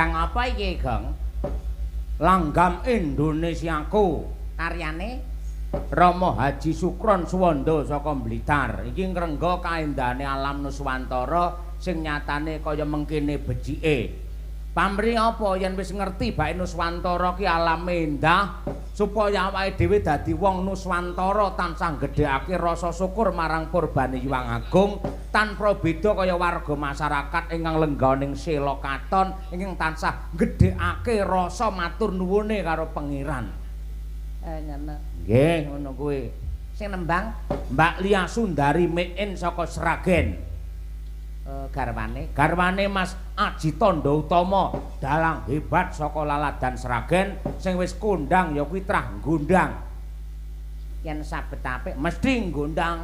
Nembang apa iki, Gong? Langgam Indonesiaku. Karyane Rama Haji Sukron Suwanda saka Blitar. Iki ngrengga kaendahane alam Nuswantara sing nyatane kaya mengkene becike. Pamrih apa yen wis ngerti bae Nuswantara ki alame endah supaya awake dhewe dadi wong Nuswantara tansah gedhekake rasa syukur marang purbane Hyang Agung tanpa beda kaya warga masyarakat ingkang lenggah ning Sela Katon ingkang tansah gedhekake rasa matur nuwune karo Pangeran. Ngono. Nggih, ngono kuwi. Sing nembang Mbak Lia Sundari Mein saka Sragen. Garwane garwane Mas Aji Tondo Utama, dalang hebat saka Laladan Sragen sing wis kondang ya kuwi trah nggondang. Yen sabet apik mesti nggondang.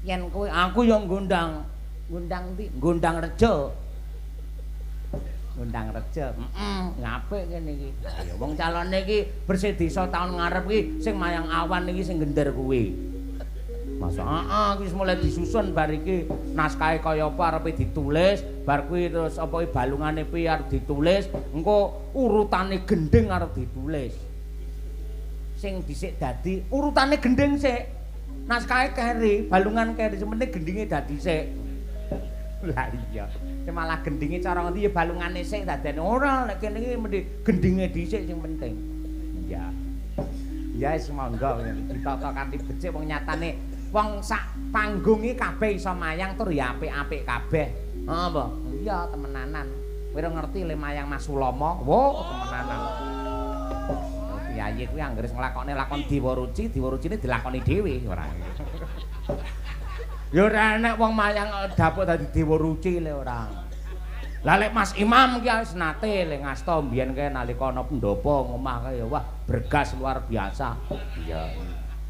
Yen kowe aku ya nggondang. Ngundang ndi? Nggondang rejo. Ngundang rejo. Heeh, apik kene iki. Ya wong calone iki bersih desa taun ngarep iki sing mayang awan iki sing gender kuwi. Masa heeh wis mulai disusun bar iki naskahe kaya apa arepe ditulis, bar kuwi terus apa iki balungane piye arep ditulis, engko urutane gendhing arep ditulis. Sing dhisik dadi urutane gendhing sik. Naskahe keri, balungan keri, sing penting gendhinge dadi sik. Lah iya, sing malah gendhinge cara ngendi ya balungane sik dadene ora, nek kene iki mendhi gendhinge dhisik sing penting. Iya. Ya wis monggo ditata kanthi becik wong nyatane wong sak panggung iki kabeh iso mayang tur ya apik-apik kabeh. Apa? Iya temenanan. Kowe ora ngerti le mayang Mas Sulomo. Wo, temenanan. Piyayi kuwi anggere nglakokne lakon Dewa Ruci, Dewa Rucine dilakoni dhewe ora. Ya ora enek wong mayang dapuk dadi Dewa Ruci le ora. Lah lek Mas Imam ki wis nate le ngasta mbiyen kae nalika ana pendopo ngomah kae ya wah bergas luar biasa. Iya.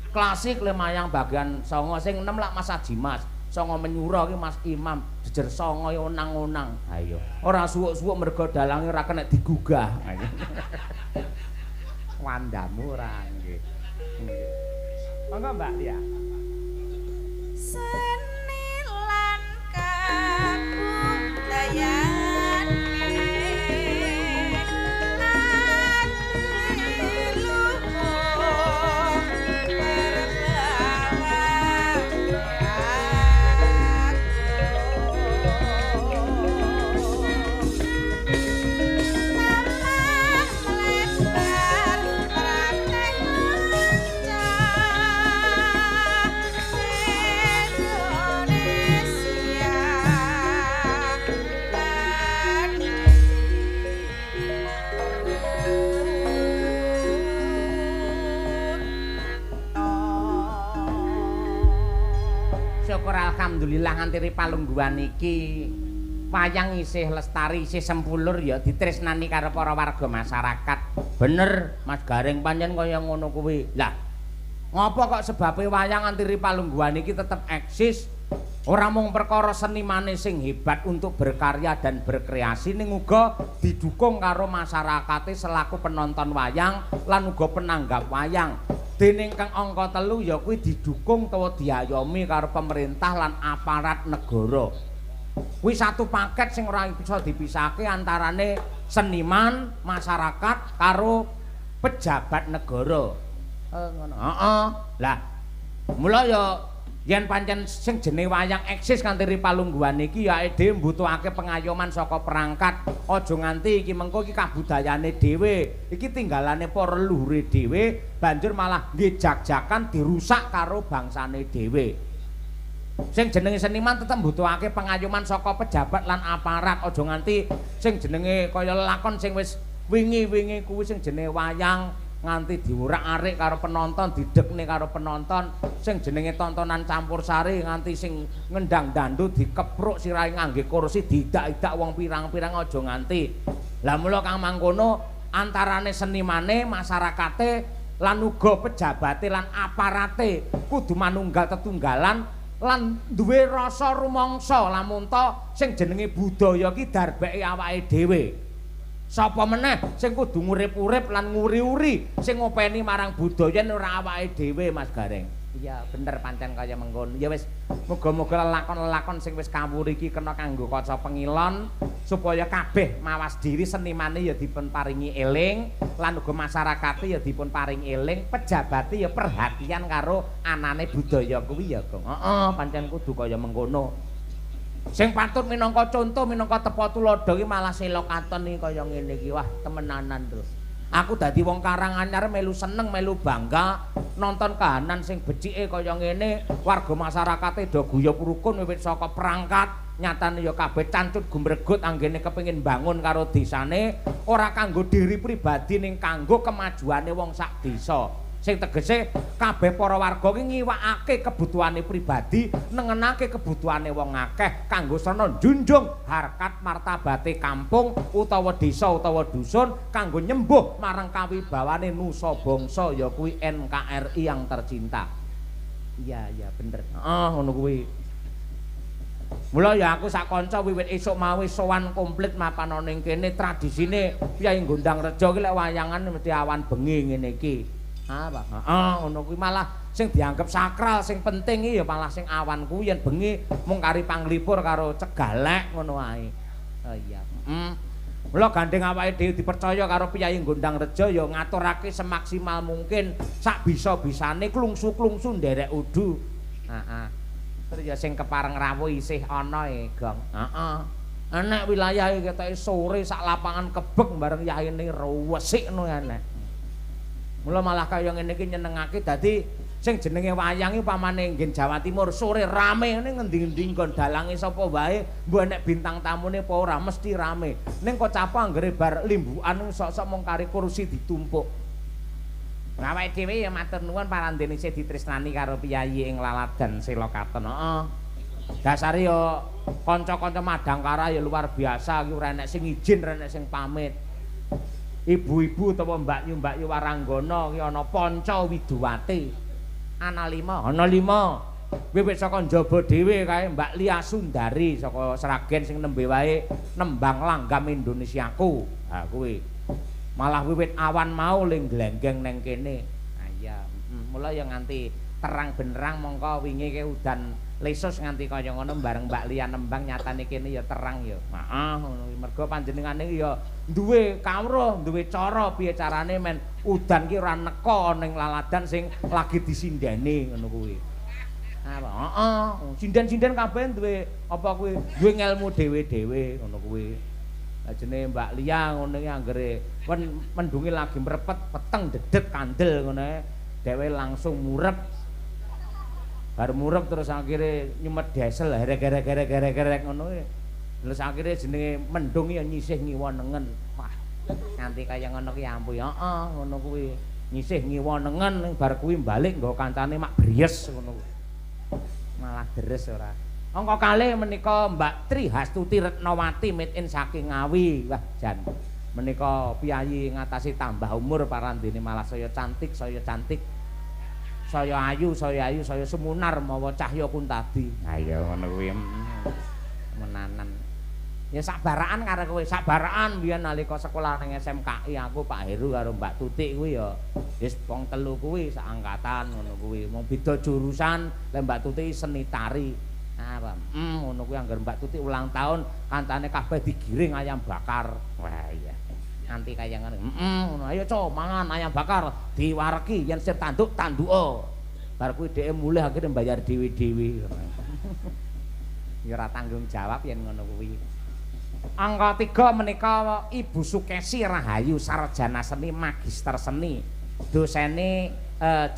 Klasik le mayang bagian songo sing 6 lak Mas Aji Mas. Songo menyura ki Mas Imam jejer songo ya onang-onang. Ha iya. Ora suwuk-suwuk mergo dalange ora kena digugah. Wandamu ora nggih. Nggih. Monggo Mbak Lia. Seni lan kabudayan Syukur alhamdulillah nganti palungguhan iki wayang isih lestari isih sempulur ya ditresnani karo para warga masyarakat. Bener Mas Gareng pancen kaya ngono kuwi. Lah ngopo kok sebabe wayang nganti palungguhan iki tetep eksis? Ora mung perkara senimane sing hebat untuk berkarya dan berkreasi ning uga didukung karo masyarakate selaku penonton wayang lan uga penanggap wayang. Dening kang angka 3 ya kuwi didukung utawa diayomi karo pemerintah lan aparat negara. Kuwi satu paket sing ora bisa dipisahke antarane seniman, masyarakat karo pejabat negara. Ngono. Heeh. Lah mula ya yen pancen sing jenenge wayang eksis kanthi palungguhan iki ya awake dhewe mbutuhake pengayoman saka perangkat. Aja nganti iki mengko iki kabudayane dhewe, iki tinggalane para leluhure dhewe, banjur malah nggih jak-jakan dirusak karo bangsane dhewe. Sing jenenge seniman tetep mbutuhake pengayoman saka pejabat lan aparat. Aja nganti sing jenenge kaya lakon sing wis wingi-wingi kuwi sing jenenge wayang nganti diurak-arik karo penonton, didekne karo penonton, sing jenenge tontonan campur sari nganti sing ngendang dandut dikepruk sirahe ngangge kursi diidak-idak wong pirang-pirang aja nganti. Lah mula kang mangkono antarane senimane, masyarakate lan uga pejabate lan aparate kudu manunggal tetunggalan lan duwe rasa rumangsa lamun ta sing jenenge budaya ki darbeke awake dhewe. Sapa meneh sing kudu ngurip-urip lan nguri-uri sing ngopeni marang budaya ora awake dhewe Mas Gareng. Iya, bener pancen kaya mengkono. Ya wis, muga-muga lelakon-lelakon sing wis kawuri iki kena kanggo kaca pengilon supaya kabeh mawas diri senimane ya dipun paringi eling lan uga masyarakate ya dipun paringi eling, pejabate ya perhatian karo anane budaya kuwi ya, Gong. Heeh, pancen kudu kaya mengkono. Sing patut minangka conto, minangka tepa tuladha iki malah Selokaton iki kaya ngene iki. Wah, temenanan terus. Aku dadi wong Karanganyar melu seneng, melu bangga nonton kahanan sing becike kaya ngene, warga masyarakate do guyub rukun wiwit saka perangkat, nyatane ya kabeh cancut gumregut anggene kepengin bangun karo desane, ora kanggo diri pribadi ning kanggo kemajuane wong sak desa. Sing tegese kabeh para warga iki ngiwakake kebutuhane pribadi, nengenake kebutuhane wong akeh kanggo srana njunjung harkat martabate kampung utawa desa utawa dusun kanggo nyembuh marang kawibawane nusa bangsa ya kuwi NKRI yang tercinta. Iya, iya bener. Heeh, ngono kuwi. Mula ya aku sak kanca wiwit esuk mau sowan komplit mapan ana ning kene, tradisine Kyai Gondang Rejo iki lek wayangan mesti awan bengi ngene iki. Apa? Heeh, ngono kuwi malah sing dianggep sakral, sing penting iki ya malah sing awan kuwi, yen bengi mung kari panglipur karo cegalek ngono wae. Oh iya. Heeh. Mula gandeng awake dhewe dipercaya karo Piyayi Gondang Rejo ya ngaturake semaksimal mungkin sak bisa-bisane klungsu-klungsu nderek udu. Heeh. Terus ya sing kepareng rawuh isih ana e, Gong. Heeh. Enek wilayah iki ketoke sore sak lapangan kebek bareng yaine resik ngono enek. Mula malah kaya ngene iki nyenengake dadi sing jenenge wayang iki pamane nggen Jawa Timur sore rame ngene ngendi-endi nggon dalange sapa wae mbuh enek bintang tamune apa ora mesti rame. Ning kok capa anggere bar limbukan sok-sok mung kari kursi ditumpuk. Nah, awake dhewe ya matur nuwun parandene isih ditresnani karo piyayi ing Laladan Selokaton. Heeh. Dasare ya kanca-kanca Madangkara ya luar biasa iki ora enek sing izin, ora enek sing pamit. Ibu-ibu utawa mbakyu-mbakyu waranggana ki ana Panca Widuwati. Ana 5, ana 5. Wiwit saka njaba dhewe kae Mbak Lia Sundari saka Sragen sing nembe wae nembang langgam Indonesiaku. Ha kuwi. Malah wiwit awan mau ling glenggeng neng kene. Ha iya, mula ya nganti terang benerang mongko wingi ke udan lesus nganti kaya ngono bareng Mbak Lia nembang nyatane kene ya terang ya. Heeh, ngono mergo panjenengane ya duwe kawruh, duwe cara piye carane men udan ki ora neka ning Laladan sing lagi disindeni ngono kuwi. Heeh, sinden-sinden kabeh duwe apa kuwi, duwe ngelmu dhewe-dhewe ngono kuwi. Lah jenenge Mbak Lia ngono iki anggere mendunge lagi mrepet peteng dedet kandel ngono ae, dhewe langsung murep. Bar murep terus akhire nyumet desel gerek-gerek ngono kuwi. Terus akhire jenenge mendung ya nyisih ngiwa nengen. Wah, nganti kaya ngono ki ampuh. Heeh, ngono kuwi. Nyisih ngiwa nengen bar kuwi balik nggo kancane mak bries ngono kuwi. Malah deres ora. Angka kalih menika Mbak Tri Hastuti Retnawati made in saking Ngawi. Wah, jan. Menika piyayi ngatasi tambah umur parandene malah saya cantik, saya cantik. Saya ayu, saya ayu, saya sumunar mawa cahya kuntadi. Ha iya ngono kuwi. Menanan. Ya sak baraan karo kowe, sak baraan biyen nalika sekolah ning SMKI aku Pak Heru karo Mbak Tutik kuwi ya wis wong telu kuwi sak angkatan ngono kuwi. Mung beda jurusan, lek Mbak Tutik seni tari. Ah, ngono kuwi angger Mbak Tutik ulang tahun kancane kabeh digiring ayam bakar. Wah iya. Nganti kaya ngono. Ngono. Ayo co mangan ayam bakar diwareki yen sir tanduk tanduka. Bar kuwi dheke mulih akhire mbayar dhewe-dhewe. Ya ora tanggung jawab yen ngono kuwi. Angka 3 menika Ibu Sukesi Rahayu, sarjana seni, magister seni, dosene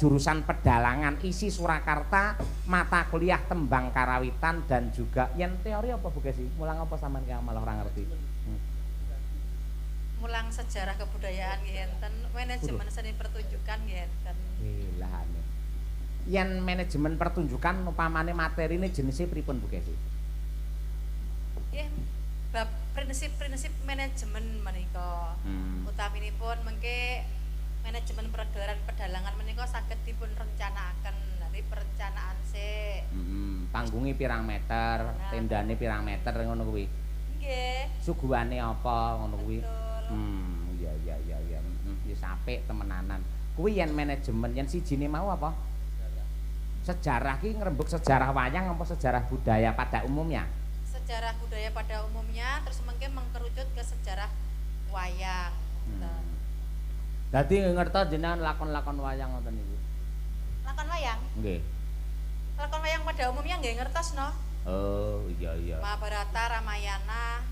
jurusan pedalangan isi Surakarta, mata kuliah tembang karawitan dan juga yen teori apa Bu Kesi? Mulang apa sampean ki malah ora ngerti. Mulang sejarah kebudayaan nggih enten, manajemen seni pertunjukan nggih enten. Lah yen manajemen pertunjukan upamane materine jenise pripun Bu Kesi? Nggih, bab prinsip-prinsip manajemen menika. Utaminipun mengke manajemen pergelaran pedalangan menika saged dipun rencanakaken. Nanti perencanaan sik. Panggunge pirang meter, tendane pirang meter ngono kuwi. Nggih. Suguhane apa ngono kuwi. Iya iya iya iya. Wis apik temenanan. Kuwi yen manajemen, yen sijine mau apa? Sejarah ki ngrembug sejarah wayang apa sejarah budaya pada umumnya? Sejarah budaya pada umumnya, terus mungkin mengkerucut ke sejarah wayang. Dadi ngertos jenengan lakon-lakon wayang ngoten niku. Lakon wayang? Nggih. Lakon wayang pada umumnya nggih ngertos no. Oh, iya iya. Mahabharata, Ramayana.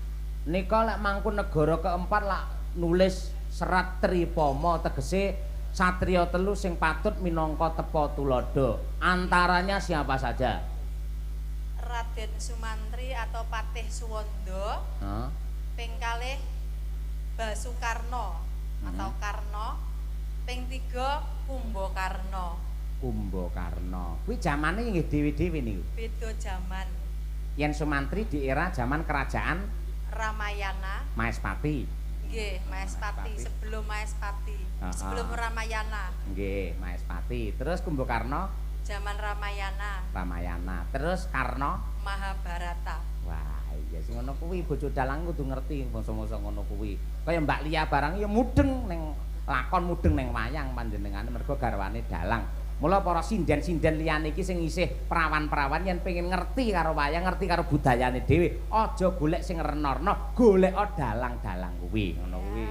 Nika lek Mangkunegara keempat lak nulis serat Tripama tegese satriya telu sing patut minangka tepa tuladha. Antaranya siapa saja? Raden Sumantri atau Patih Suwondo. Heeh. Ping kalih Basukarno atau Karno. Ping 3 Kumbakarna. Kumbakarna. Kuwi jamane nggih dewi-dewi niku. Beda jaman. Yen Sumantri di era zaman kerajaan Ramayana, Maespati. Nggih, Maespati, sebelum Maespati. Sebelum Ramayana. Nggih, Maespati. Terus Kumbakarna zaman Ramayana. Ramayana. Terus Karna Mahabharata. Wah, iya sing ngono kuwi bojo dalang kudu ngerti bangsa-bangsa ngono kuwi. Kaya Mbak Lia barang ya mudeng ning lakon, mudeng ning wayang panjenengane mergo garwane dalang. Mula para sinden-sinden liyane iki sing isih perawan-perawan yen pengen ngerti karo wayang, ngerti karo budayane dhewe, aja golek sing rena-rena, golek dalang-dalang kuwi, ngono kuwi.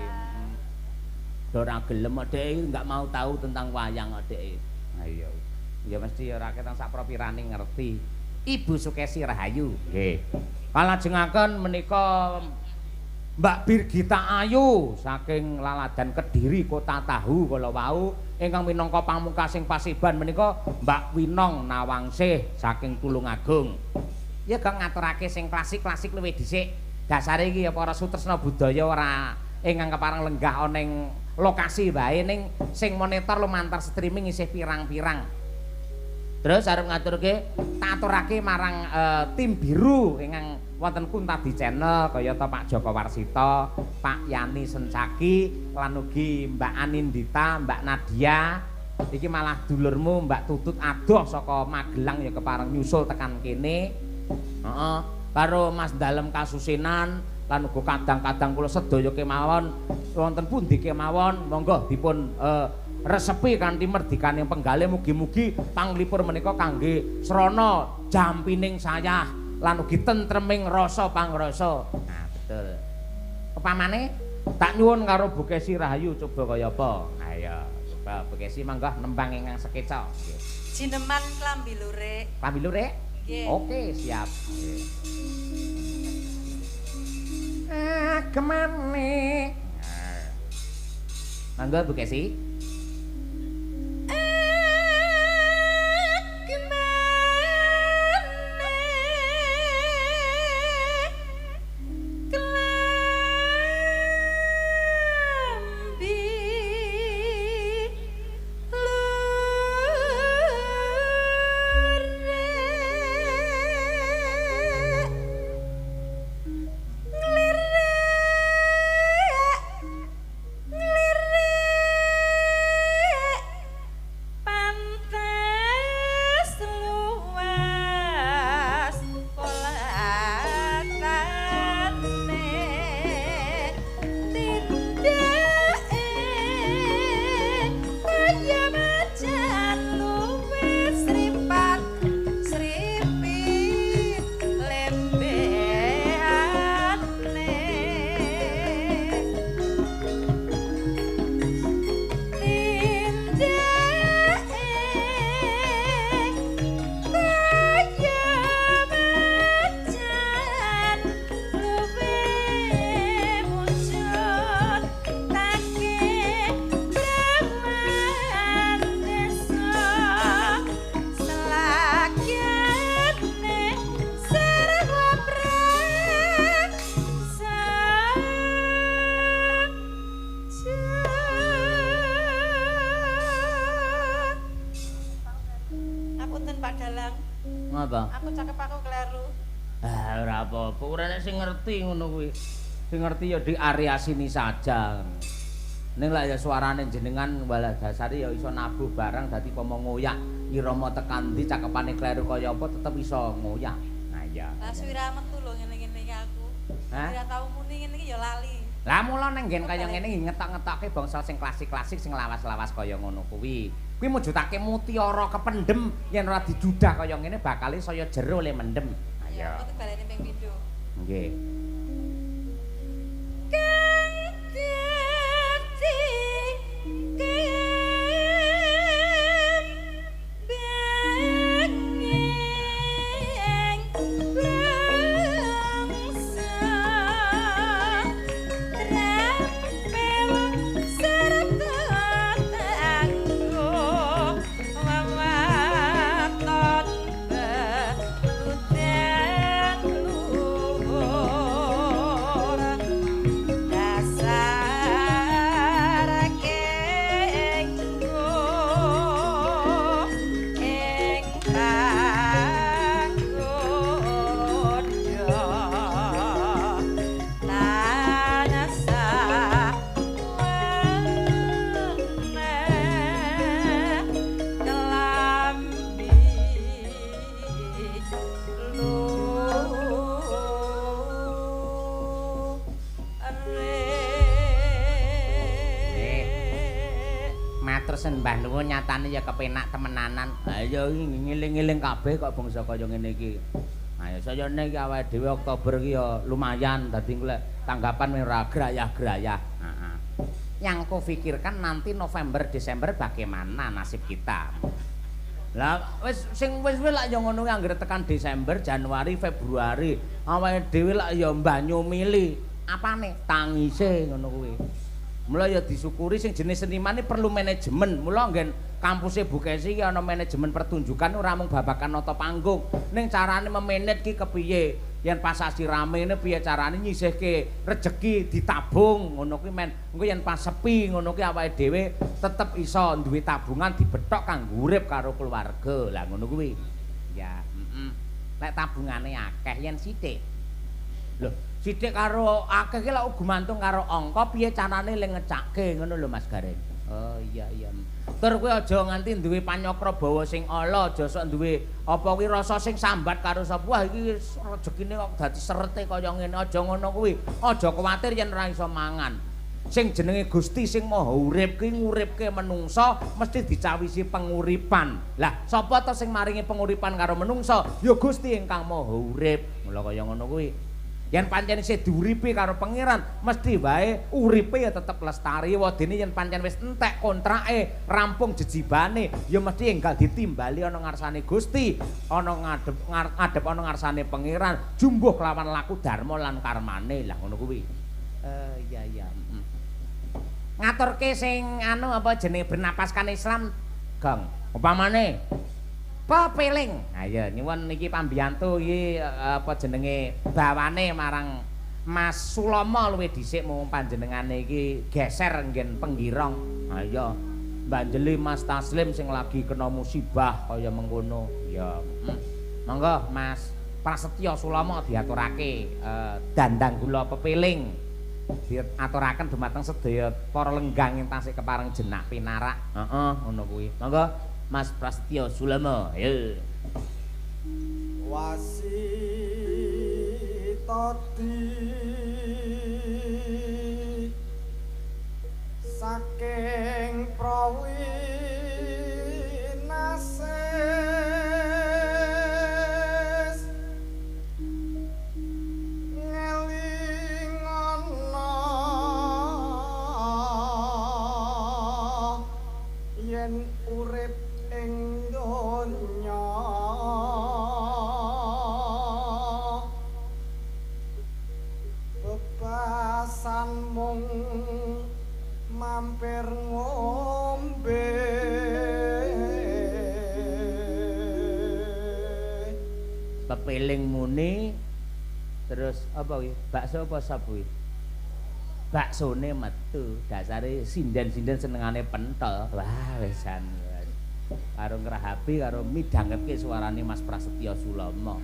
Ora gelem dhek enggak mau tahu tentang wayang dhek. Ha iya. Ya mesti ora ketang sak propirane ngerti. Ibu Sukesi Rahayu. Nggih. Kalajengaken menika Mbak Birgita Ayu saking Laladan Kediri Kota Tahu kala wau ingkang minangka pamungkasing pasiban menika Mbak Winong Nawangsih saking Tulungagung. Ya kang ngaturake sing klasik-klasik luwih dhisik. Dasare iki ya para sutresna budaya ora ingkang kepareng lenggah ana ing lokasi wae ning sing monitor lumantar streaming isih pirang-pirang. Terus arep ngaturke tak aturake marang tim biru ingkang wonten Kuntadi Channel kayata Pak Joko Warsito, Pak Yani Sencaki, lan ugi Mbak Anindita, Mbak Nadia. Iki malah dulurmu Mbak Tutut adoh saka Magelang ya kepareng nyusul tekan kene. Heeh, karo Mas Dalem Kasusinan lan uga kadang-kadang kula sedaya kemawon wonten pundi kemawon monggo dipun resepi kanthi merdikane penggalih mugi-mugi panglipur menika kangge srana jampining sayah lan ugi tentreming rasa pangrasa. Nah, betul. Upamane tak nyuwun karo Bu Kesi Rahayu coba kaya apa? Ayo, coba Bu Kesi monggo nembang ingkang sekeca. Nggih. Jineman klambi lurik. Klambi lurik? Nggih. Oke, siap. Nggih. Agemane. Monggo Bu Kesi. Aku cakep aku kleru. Ah, ora apa-apa, ora nek sing ngerti ngono kuwi. Sing ngerti ya di area sini saja. Ning lak ya suarane jenengan walah dasare ya iso nabuh barang dadi pomo ngoyak. Irama tekan ndi cakepane kleru kaya apa tetep iso ngoyak. Nah iya. Lah suwira metu lho ngene-ngene iki aku. Ora tau muni ngene iki ya lali. Lah mula ning nggen kaya ngene ngetok-ngetokke bangsa sing klasik-klasik sing lawas-lawas kaya ngono kuwi. Kuwi mujudake mutiara kependhem yen ora dijudah kaya ngene bakale saya jero le mendem. Ayo. Itu balene ping pindho. Nggih. Kang dadi Sembah nuwun nyatane ya kepenak temenanan. Ha iya iki ngiling-ngiling kabeh kok bangsa kaya ngene iki. Ayo sayane iki awake dhewe Oktober iki ya lumayan dadi golek tanggapan ora grayah-grayah. Heeh. Yang ku pikirkan nanti November Desember bagaimana nasib kita. Lah wis sing wis lak ya ngono kuwi anggere tekan Desember, Januari, Februari awake dhewe lak ya mbanyu mili. Apane? Tangise ngono kuwi. Mula ya disyukuri sing jenis seniman ini perlu manajemen. Mula nggen kampuse Bu Kesi iki ana manajemen pertunjukan ora mung babagan nata panggung. Ning carane memanage ki kepiye? Yen pas sasi rame ne piye carane nyisihke rejeki ditabung ngono kuwi men. Engko yen pas sepi ngono kuwi awake dhewe tetep iso duwe tabungan dibethok kanggo urip karo keluarga. Lah ngono kuwi. Ya, heeh. Lek tabungane akeh yen sithik. Lho, sithik karo akeh ki lak gumantung karo angka piye carane le ngecake ngono lho Mas Gareng. Oh iya iya. Tur kowe aja nganti duwe panyakra bawa sing ala, aja sok duwe apa kuwi rasa sing sambat karo sapa. Wah iki rejekine kok dadi serete kaya ngene, aja ngono kuwi. Aja kuwatir yen ora iso mangan. Sing jenenge Gusti sing Maha Urip kuwi nguripke menungsa mesti dicawisi penguripan. Lah sapa to sing maringi penguripan karo menungsa? Ya Gusti ingkang Maha Urip. Mula kaya ngono kuwi. Yen pancen isih diuripi karo pangeran mesti wae uripe ya tetep lestari. Wadene yen pancen wis entek kontrake, rampung jejibane, ya mesti enggal ditimbali ana ngarsane Gusti, ana ngadep ngadep ana ngarsane pangeran, jumbuh kelawan laku dharma lan karmane. Lah ngono kuwi. Iya iya. Ngaturke sing anu apa jenenge bernapaskan Islam, Gong. Upamane pepeling. Ha iya nyuwun niki pambiyantu iki apa jenenge bawane marang Mas Sulomo luwih dhisik mung panjenengane iki geser nggen penggirong. Ha iya mbanjeli Mas Taslim sing lagi kena musibah kaya mengkono. Ya. Monggo Mas Prasetyo Sulomo diaturake dandang gula pepeling. Diaturaken dumateng sedaya para lenggang ing tasih kepareng jenak pinarak. Heeh ngono kuwi. Monggo Mas Prasetyo Sulomo. Ayo. Wasitadi saking prawinases ngelingono yen urip ing donya bebasan mung mampir ngombe pepeling muni terus apa kuwi bakso apa sop kuwi baksone metu dasare sinden-sinden senengane pentol. Wah wisan karo ngrahapi karo midhangetke suarane Mas Prasetyo Sulomo.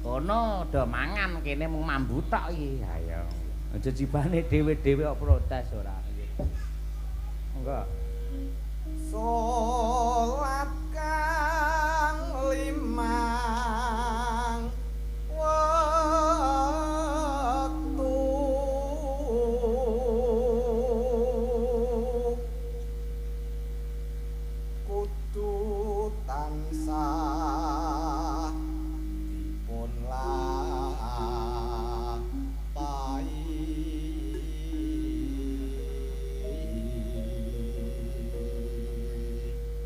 Kono do mangan kene mung mambu tok iki. Ayo. Aja jibane dhewe-dhewe kok protes ora. Monggo. Salat kang limang wektu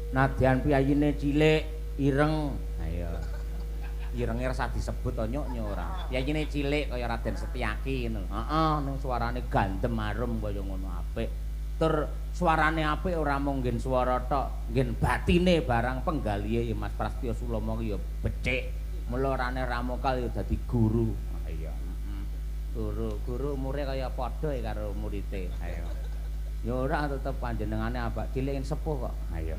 Nadyan piyayine cilik, ireng. Ayo. Irenge rasa disebut to nyuk ora. Piyayine cilik kaya Raden Setyaki ngono. Heeh, ning suarane gandem arum kaya ngono apik. Tur suarane apik ora mung nggen swara tok, nggen batine barang penggalihe ya Mas Prastya Sulomo ki ya becik. Mula orane Ramokal ya dadi guru. Iya, heeh. Guru, guru umure kaya padha ya karo murite. Ayo. Ya ora tetep panjenengane abak cilik sepuh kok. Ayo.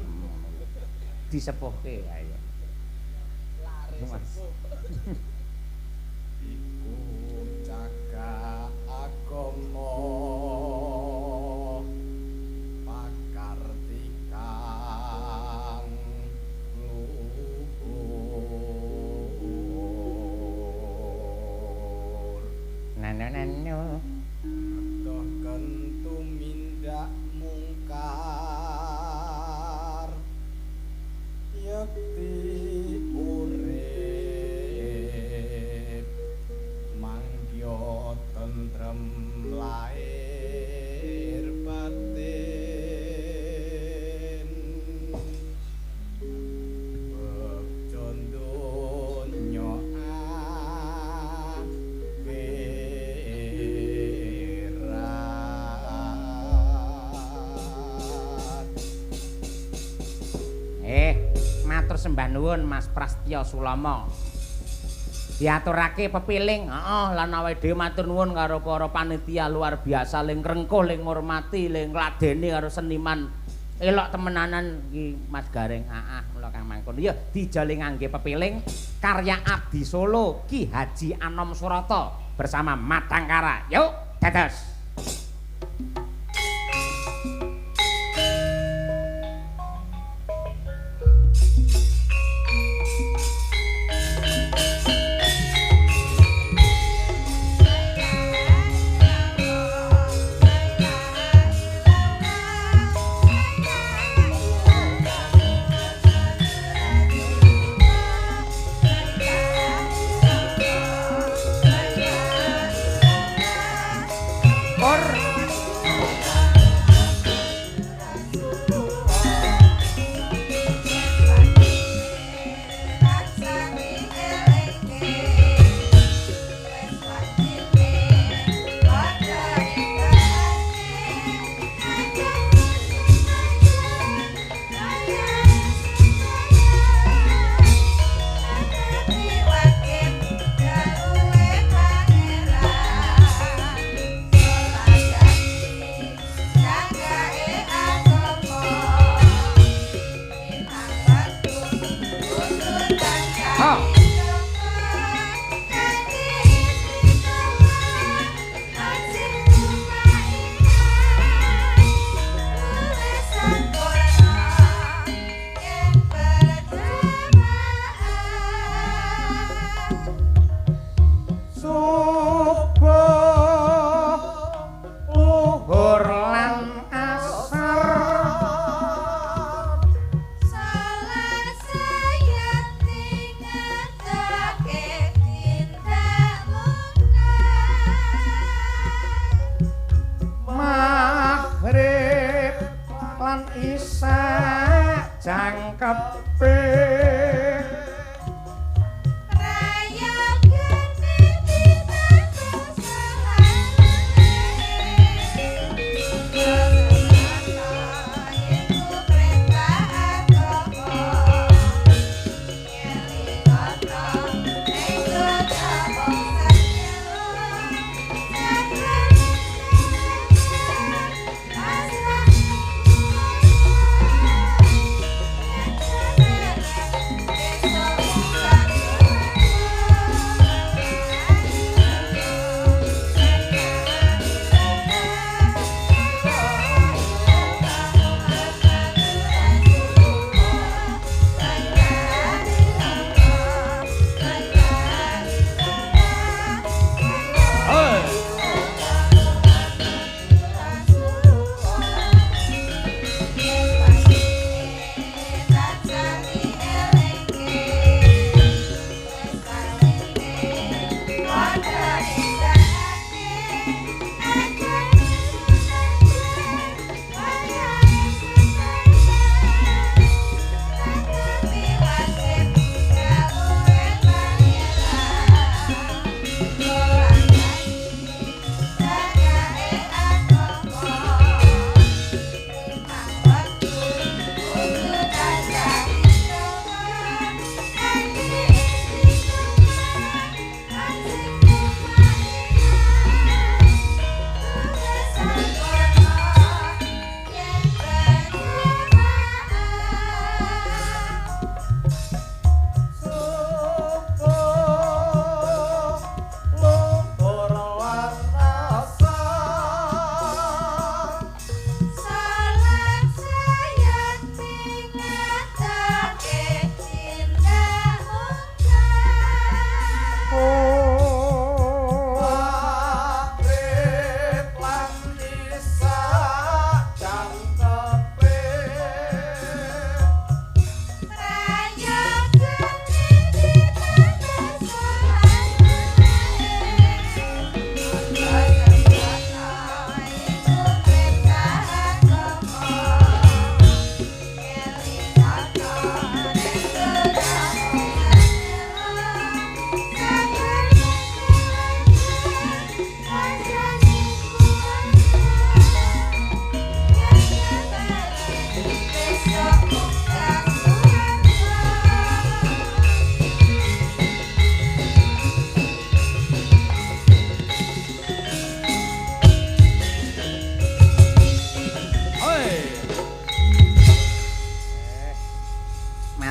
Disepuhke ayo. Lare sepuh. Iku cakak agama pakartikang luhur. Nano nano. Doh kentu mindak mungkar yekti urip mangkya tentrem lahir batin begja donya akhirat. Matur sembah nuwun Mas Prastya Sulomo. Diaturake pepiling, heeh, lan awake dhewe matur nuwun karo para panitia luar biasa ling rengkuh, ling ngurmati, ling ngladeni karo seniman elok temenanan iki Mas Gareng. Heeh, mula kang mangkono. Ya dijali ngangge pepiling karya Abdi Solo Ki Haji Anom Surata bersama Madangkara. Yuk, dados.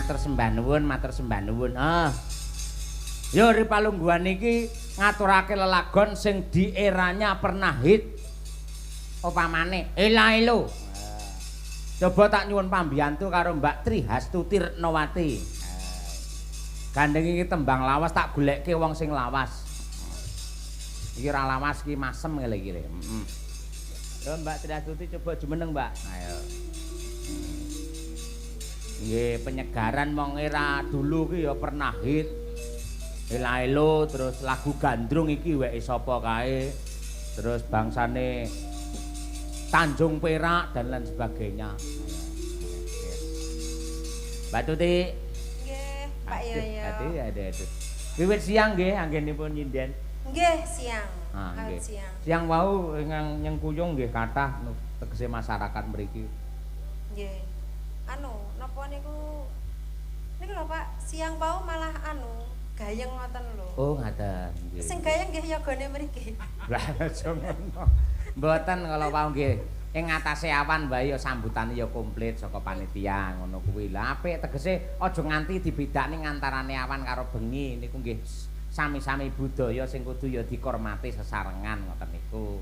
Matur sembah nuwun, matur sembah nuwun. Ah. Yo ripalungguhan iki ngaturake lelagon sing di eranya pernah hit. Upamane Ela Elo. Coba tak nyuwun pambiyantu karo Mbak Trihastuti Retnowati. Gandeng iki tembang lawas tak goleke wong sing lawas. Iki ora lawas iki masem ngene iki. Heeh. Yo Mbak Trihastuti coba jumeneng, Mbak. Ayo. Nggih, penyegaran wong era dulu ki ya pernah hit. Ela Elo terus lagu Gandrung iki weke sapa kae. Terus bangsane Tanjung Perak dan lain sebagainya. Mbak Tuti. Nggih, Pak Yoyo. Aduh, aduh, aduh. Wiwit siang nggih anggenipun nyinden. Nggih, siang. Ah, nggih. Siang. Siang wau ingkang nyengkuyung nggih kathah tegese masyarakat mriki. Nggih. Anu, napa niku niku lho Pak, siang wau malah anu gayeng ngoten lho. Oh, ngaten nggih. Sing gayeng nggih yogane mriki. Lah aja ngono. Mboten kala wau nggih. Ing ngatasé awan wae ya sambutane ya komplit saka panitia ngono kuwi. Lah apik tegese aja nganti dibedakne ngantarane awan karo bengi niku nggih sami-sami budaya sing kudu ya dikormati sesarengan ngoten niku.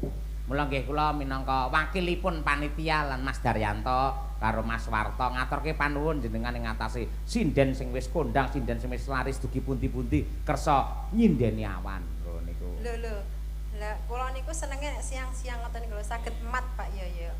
Mula nggih kula minangka wakilipun panitia lan Mas Daryanto karo Mas Warto ngaturke panuwun jenengan ing ngatasé sinden sing wis kondang, sinden sing wis laris dugi pundi-pundi kersa nyindeni awan lho niku. Lho lho. Lah kula niku senenge nek siang-siang ngoten niku lho saged mat Pak Yoyo.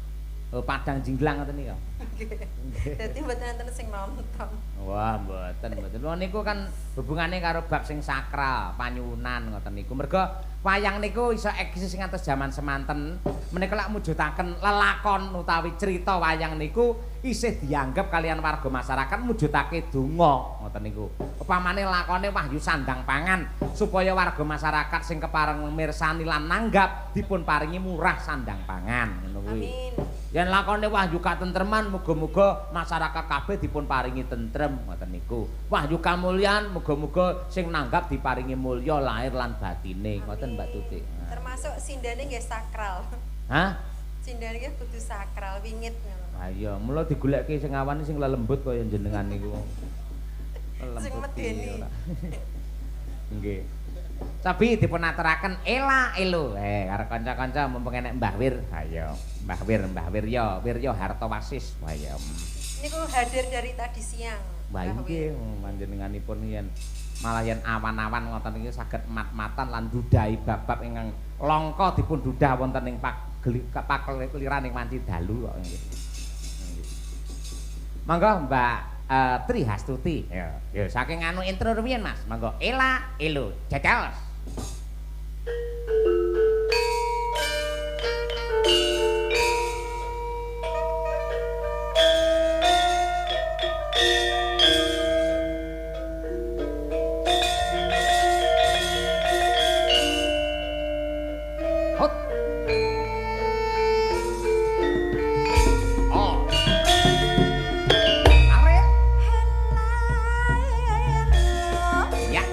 Oh, padang jinglang ngoten niku. Nggih. Dadi mboten enten sing nonton. Wah, mboten, mboten. Lho niku kan hubungane karo bab sing sakral, panyuwunan ngoten niku. Mergo wayang niku iso eksis ngantos jaman semanten. Menika lak mujudaken lelakon utawi cerita wayang niku isih dianggep kalian warga masyarakat mujudake donga ngoten niku. Upamane lakone Wahyu Sandang Pangan supaya warga masyarakat sing kepareng mirsani lan nanggap dipun paringi murah sandang pangan ngono kuwi. Amin. Yen lakone Wahyu Katentreman muga-muga masyarakat kabeh dipun paringi tentrem ngoten niku. Wahyu Kamulyan muga-muga sing nanggap diparingi mulya lahir lan batine ngoten Mbak Tuti. Termasuk sindane nggih sakral. Hah? Sindane nggih kudu sakral wingit ngono. Ha iya, mula digolekke sing awan sing lelembut kaya jenengan niku. Sing medeni. Nggih. Tapi dipun aturaken Ela Elo. Karo kanca-kanca mumpung enek Mbah Wir. Ayo, Mbah Wir, Mbah Wiryo, Wiryo Hartowasis. Wah ya. Niku hadir dari tadi siang. Wah nggih, panjenenganipun yen malah yen awan-awan ngoten iki saged mat-matan lan dudahi bab-bab ingkang langka dipun dudah wonten ing pakeliran ing wanci dalu kok nggih. Monggo Mbak Trihastuti. Ya, ya saking anu intro rumiyin Mas. Monggo Ela Elo jajal. Hot. Oh. Are. Ya.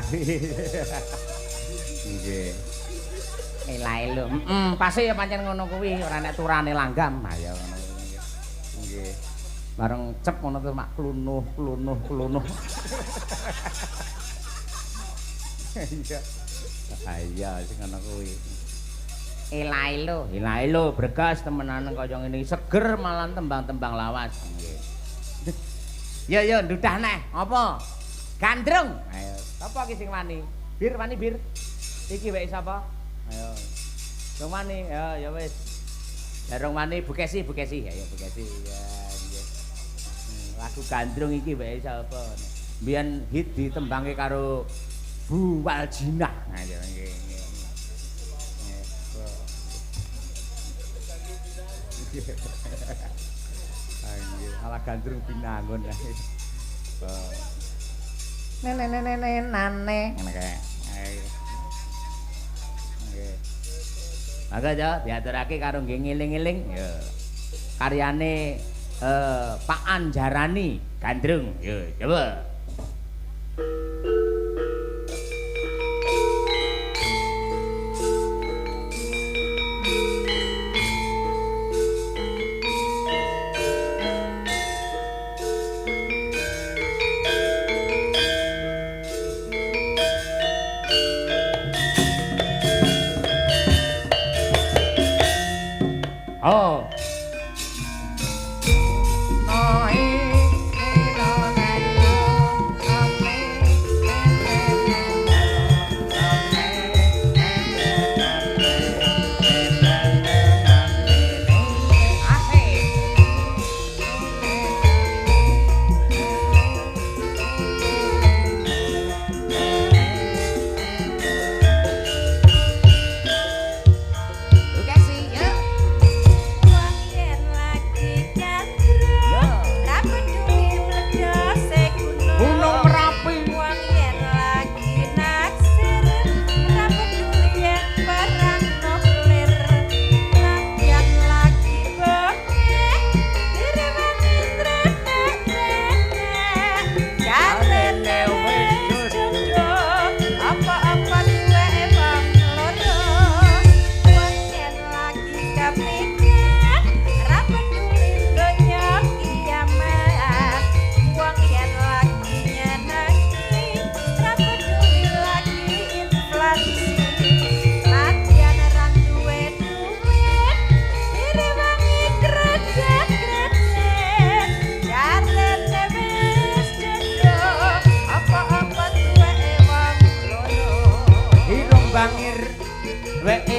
Pasi. Nggih. Elae lho. Heeh, pasti ya pancen ngono kuwi, ora nek turane langgam. Ha ya ngono kuwi. Nggih. Bareng cep ngono terus mak klunuh klunuh klunuh. Iya. Ha iya sing ngono kuwi. Elae lho, elae lho bregas temenan kaya ngene seger malah tembang-tembang lawas. Nggih. Ya ya ndudah neh, apa? Gandrung. Ayo, sapa iki sing wani? Bir wani bir. Iki weke sapa? Ayo. Rong wani, ya ya wis. Lah rong wani Bu Kesi, Bu Kesi. Ayo Bu Kesi. Ya nggih. Lagu Gandrung iki weke sapa? Mbiyen hit ditembangke karo Bu Waljinah. Ayo nggih nggih. Nggih, ala Gandrung binangun. Nene nene nene nane. Ngene kae. Nggih. Mangga ya diaturake karo nggih ngeling-eling ya. Karyane Pak Anjarani Gandrung. Yo coba. Oh.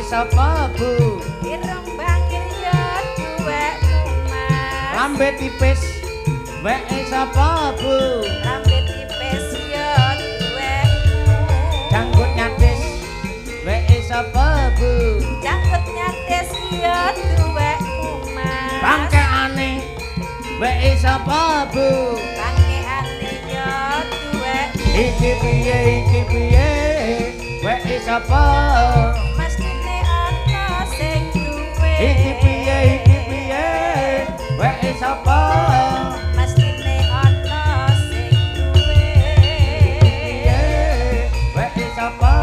Sapa Bu? Irung bangir ya duwekmu Mas. Lambe tipis weke sapa Bu? Lambe tipis ya duwekmu. Janggut nyatis weke sapa Bu? Janggut nyatis ya duwekmu Mas. Bangkeane weke sapa Bu? Bangkeane ya duwekmu. Iki piye iki piye weke sapa? Iki piye weke sapa? Mestine ana sing duwe. Piye weke sapa?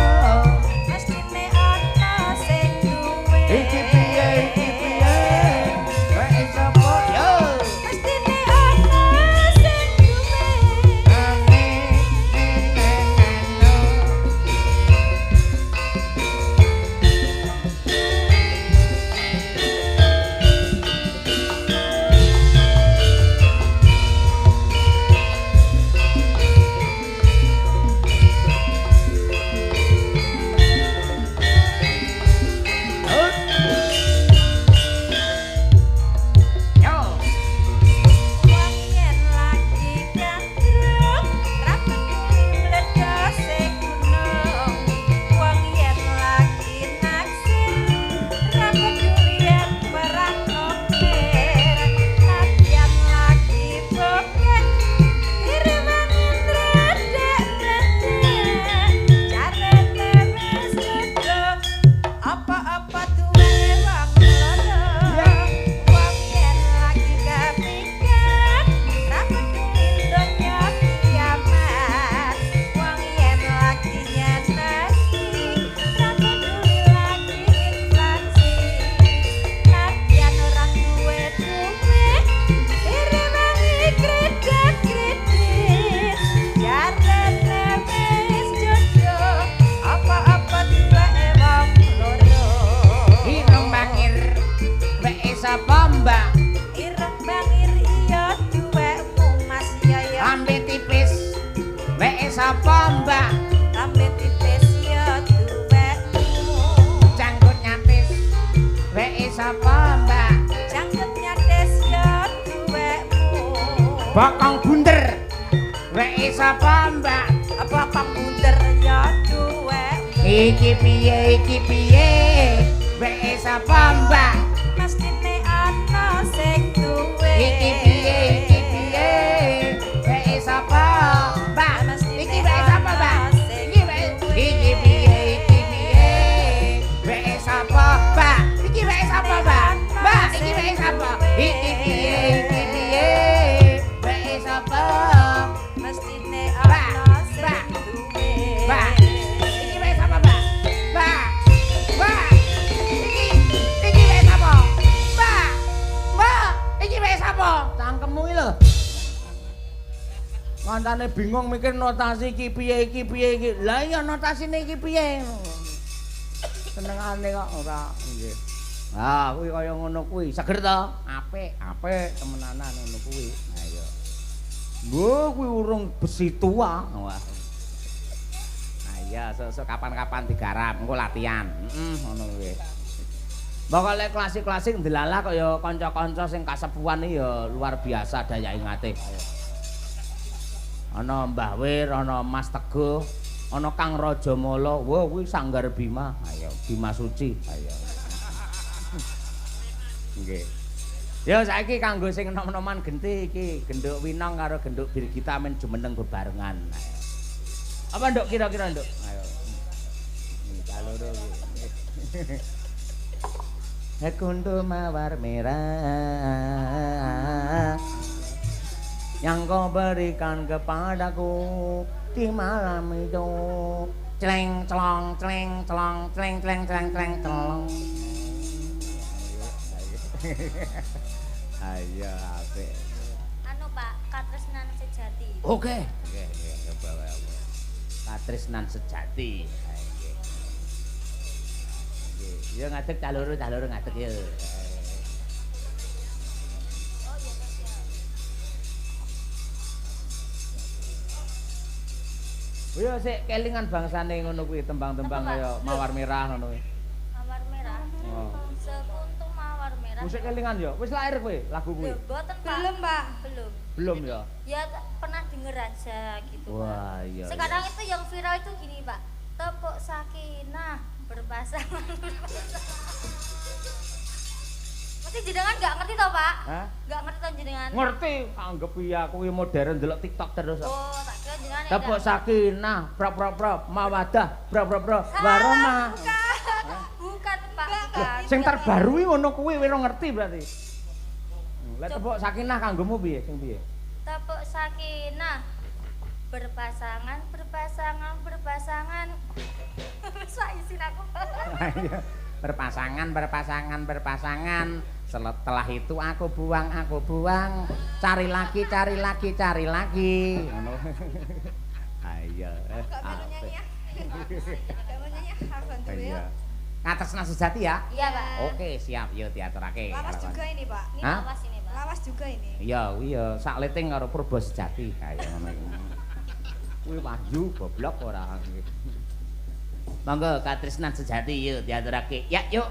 Mestine ana sing duwe. Iki piye weke sapa? Yo mestine ana sing duwe. Ane nene neno. sapa, Mbak? Jangkepnya des yo duwekmu. Bokong bunder. Weke sapa, Mbak? Bokong bunder yo duwekmu. Iki piye, iki piye? Weke sapa, Mbak? Mestine ana sing duwe. Iki piye, iki piye? Weke sapa, Mbak? Iki weke sapa, Mbak? Iki weke, iki piye, iki piye? Weke sapa, Mbak? Iki weke sapa, Mbak? Mbak, iki weke sapa? Iki piye, iki piye? Weke sapa? Mestine Mbak, ana sing Mbak, duwe. Mbak, iki weke sapa, Mbak? Mbak, Mbak, iki, iki weke sapa? Mbak, Mbak, iki weke sapa? Cangkemmu iki lho. Kancane bingung mikir notasi iki piye, iki piye iki. Lah iya notasine iki piye. Senengane kok ora nggih. Ah, kuwi kaya ngono kuwi. Seger to? Apik, apik temenanan ngono kuwi. Ha iya. Mbok kuwi urung besi tua. Wah. Ha iya, sesuk kapan-kapan digarap, engko latihan. Heeh, ngono kuwi. Pokoke klasik-klasik ndelalah kaya kanca-kanca sing kasepuhan iki ya luar biasa daya ingate. Ana Mbah Wir, ana Mas Teguh, ana Kang Rajamala. Wah, kuwi Sanggar Bima. Ayo, Bima Suci. Ayo. Nggih. Ya saiki kanggo sing enom-enoman genti iki, Genduk Winong karo Genduk Birgita men jumeneng bebarengan. Ayo. Apa nduk kira-kira nduk? Ayo. Iki loro iki. Kuntu mawar merah yang kau berikan kepadaku di malam itu. Cleng celong cleng celong cleng cleng cleng cleng celong. Ayo apik. Anu Pak, Katresnan Sejati. Oke. Oke, oke, coba wae. Katresnan Sejati. Nggih. Nggih, ya ngadeg cah loro ngadeg ya. Oh iya, siap. Oh iya sik kelingan bangsane ngono kuwi tembang-tembang kaya mawar merah ngono kuwi. Mawar merah. Oh. Sekuntum mawar merah. Musik kelingan ya. Wis lahir kowe lagu kuwi? Lho, mboten, Pak. Belum, Pak. Belum. Belum ya. Ya pernah denger aja gitu. Wah, Pak. iya. Sekarang itu yang viral itu gini, Pak. Tepuk sakinah berpasangan berpasangan. Mesti jenengan nggak ngerti toh, Pak? Hah? Nggak ngerti toh jenengan? Ngerti, anggap iya aku ki modern delok TikTok terus. Oh, tak kira jenengan Tepuk sakinah, prop prop prop, mawadah, prop prop prop, waroma. Bukan, Pak. Bukan. Sing terbaru iki ngono kuwi wis ngerti berarti. Lah tepuk sakinah kanggomu piye sing piye? Tepuk sakinah berpasangan berpasangan berpasangan. Wis isin aku. Berpasangan berpasangan berpasangan. Setelah itu aku buang, cari lagi, cari lagi, cari lagi. Ngono. Ayo. Gak melu nyanyi ya. Gak mau nyanyi, aku bantu ya. Katresnan Sejati ya? Iya, Pak. Oke, siap yo diaturake. Lawas juga ini, Pak. Ini lawas ini, Pak. Lawas juga ini. Iya, iya, sak leting karo Purba Sejati kaya ngono iku. Kuwi wahyu goblok ora. Monggo Katresnan Sejati yo diaturake. Ya, yuk.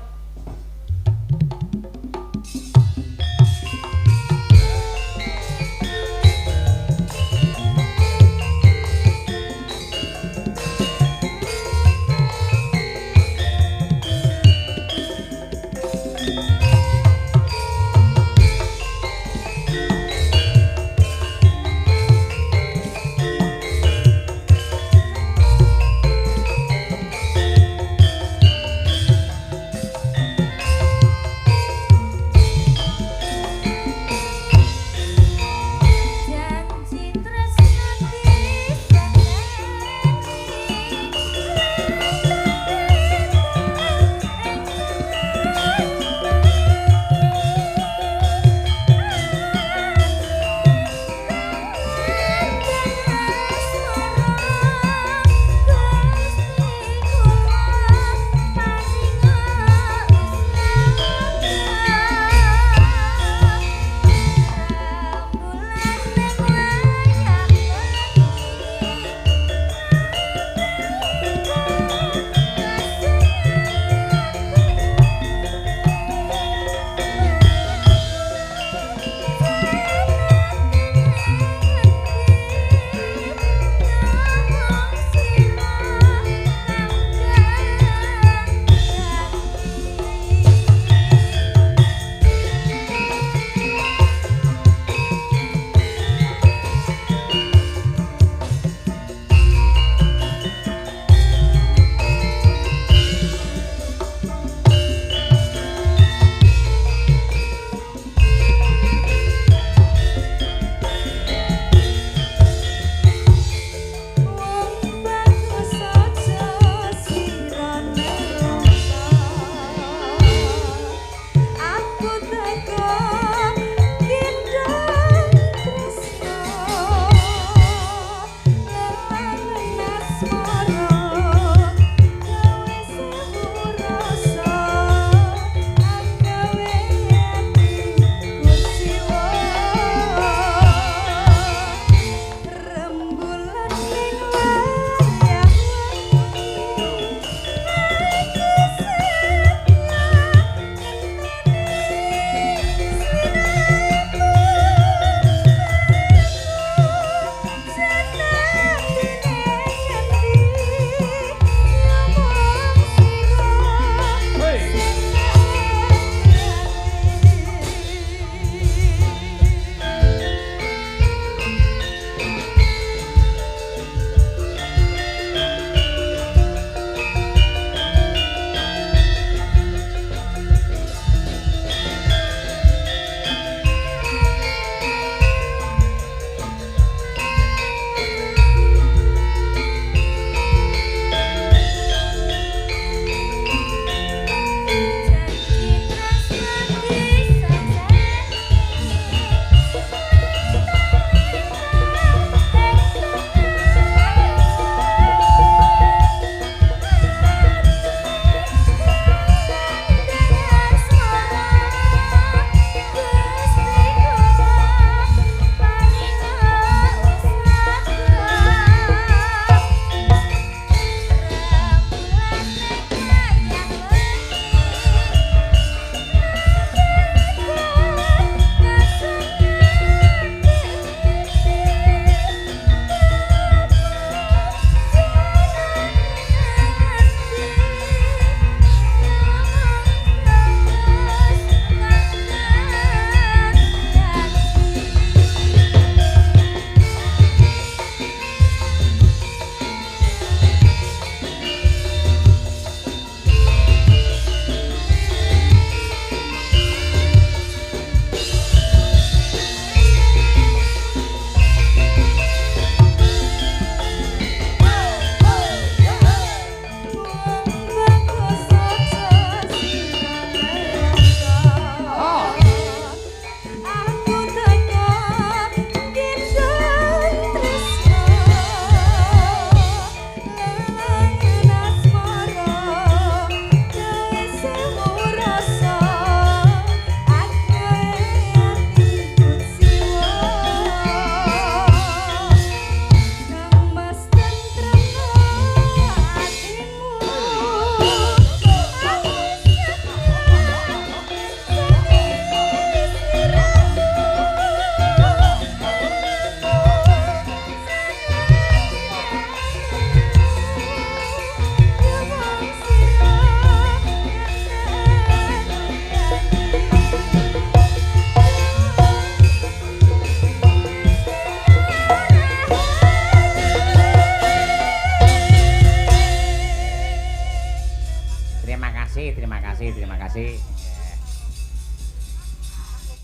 kasih, terima kasih.